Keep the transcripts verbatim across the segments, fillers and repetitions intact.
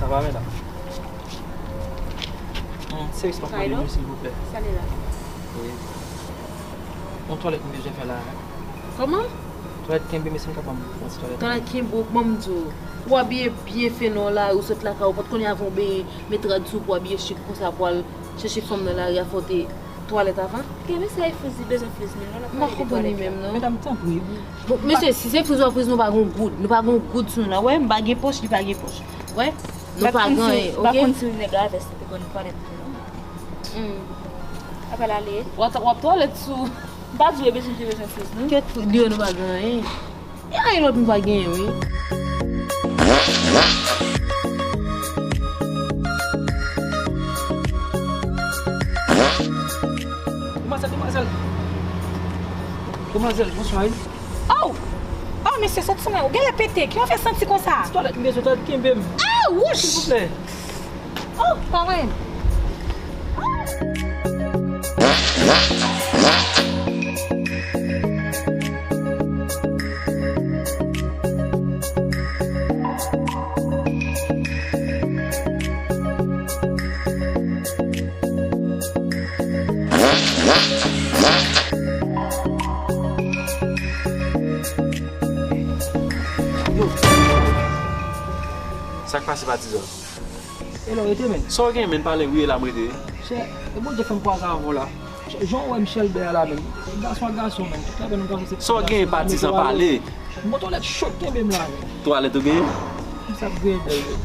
Pamela. Hmm, sèvis pa pale nou, silvouplè. Sa li la? Wi. Yon twalèt m bezwen fè la. Kòman? Twalèt kenbe m, si m kapab pran ti twalèt. Twalèt kenbe w, ban m di w. Ou abiye byen fen nan lari, ou sot lakay, ou pa t konnen avan w benyen, met rad sou pou w abiye chik konsa pou al chèche fanm nan lari a, fò w te twalèt avan. Gen mesye e friz, li bezwen friz li, non, l ap pale de twalèt la. M pa konprann li menm, non. Medam, tanpri. Bon, mesye, si se friz w ap friz, nou pa gon goud. Nou pa gon goud sou nou la. Wè, m pa gen pòch, li pa gen pòch. Wè, nou pa gen anyen, oke? M pa konn si nèg la vès li te konn twalèt tou, non. Hmm. Apèl ale. W ap, w ap twalèt sou. M pa di w e bezwen, te bezwen friz, non. Kèt, li yo nou pa gen anyen. E anyen lòt nou pa genyen, wi. Demwazèl, demwazèl. Demwazèl, bonswa, wi. Oh! Oh, mesye, sòti sou mwen. Ou genlè pete. Kijan w fè santi konsa? Twalèt, m bezwen twalèt, kenbe m. Ah, wouch! Silvouplè. Oh, pa mwen. Yo. Sa k pase, patizan? E lè w rete, menn? Sa w gen, menn, pale, wi, e la m rete. Chè, e Bondye fè m kwaze avè w la. Chè, jan w wè Michel bèl la, menn. Gason ak gason, menn. Tout la, menn, nou panse se... Sa w gen, patizan, pale. M gon twalèt cho k kenbe m la, menn. Twalèt ou genyen? Sa k genyen bèl, menn.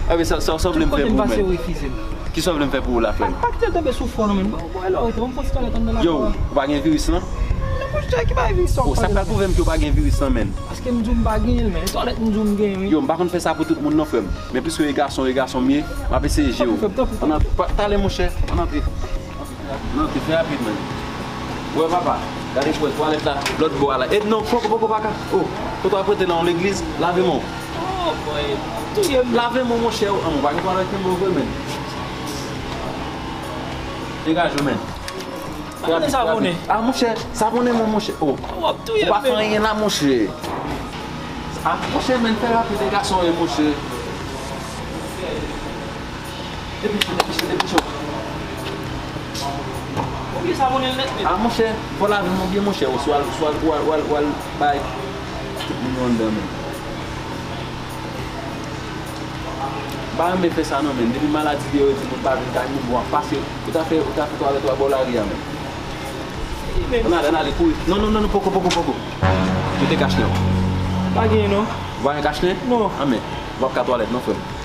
Enben, sa, sa, sa w vle m fè pou ou, menn? Tout kote m pase, yo refize m. Kisa w vle m fè pou ou la, frè m? Pa, pa kite l tonbe sou fò, non, menn. Bon, bon, e lè w rete, ban m pran ti twalèt anndan la. Yo, ou pa gen viris, non? Non, monchè, ki bagay viris sa w ap pale la? O, sa k pral pwouve m ke w pa gen viris, non, menn? Paske m di w m pa genyen l, menn. E twalèt m di w m genyen, wi. Yo, m pa konn fè sa pou tout moun, non, frè m. Men piske w e gason, e gason m ye, m ap eseye jere w. Tanpri, frè m, tanpri, tanpri. Ann antre, monchè. Ann antre. Ann antre, fè rapid, menn. Wè, papa, gade pou wè twalèt la, lòt bò a la. E non, poko, poko, pa ka. O, kote w ap rete la, yon legliz, lave men w. Oh, boy, touye m. Lave men w, monchè. An, mwen pa gen twalèt kenbe w vre, menn. Degaje w, menn. Fè rapid, fè rapid. Sa bonnen. A, monchè, sa bonnen, mon, monchè. O. W ap touye m, menn. Ou pa fè anyen la, monchè. A, monchè, menn, fè rapid, e gason, e, monchè. Depi cho, depi cho, depi cho. Ou byen sa bonnen nèt, menn. A, monchè, fò w lave men w byen, monchè. Oswa, oswa, ou al, ou al, ou al bay tout moun yo anndan, menn. M pa renmen fè sa non, menn. Depi maladi deyò, yo di moun pa vin kay moun, bon, ap pase, ou ta fè, ou ta fè twalèt ou a bò lari a, menn. Ann ale, ann ale, kouri. Non, non, non, non, poko, poko, poko. Mete kachnen w. Pa genyen non. Ou pa gen kachnen? Non. Anben, w ap ka twalèt non, frè m.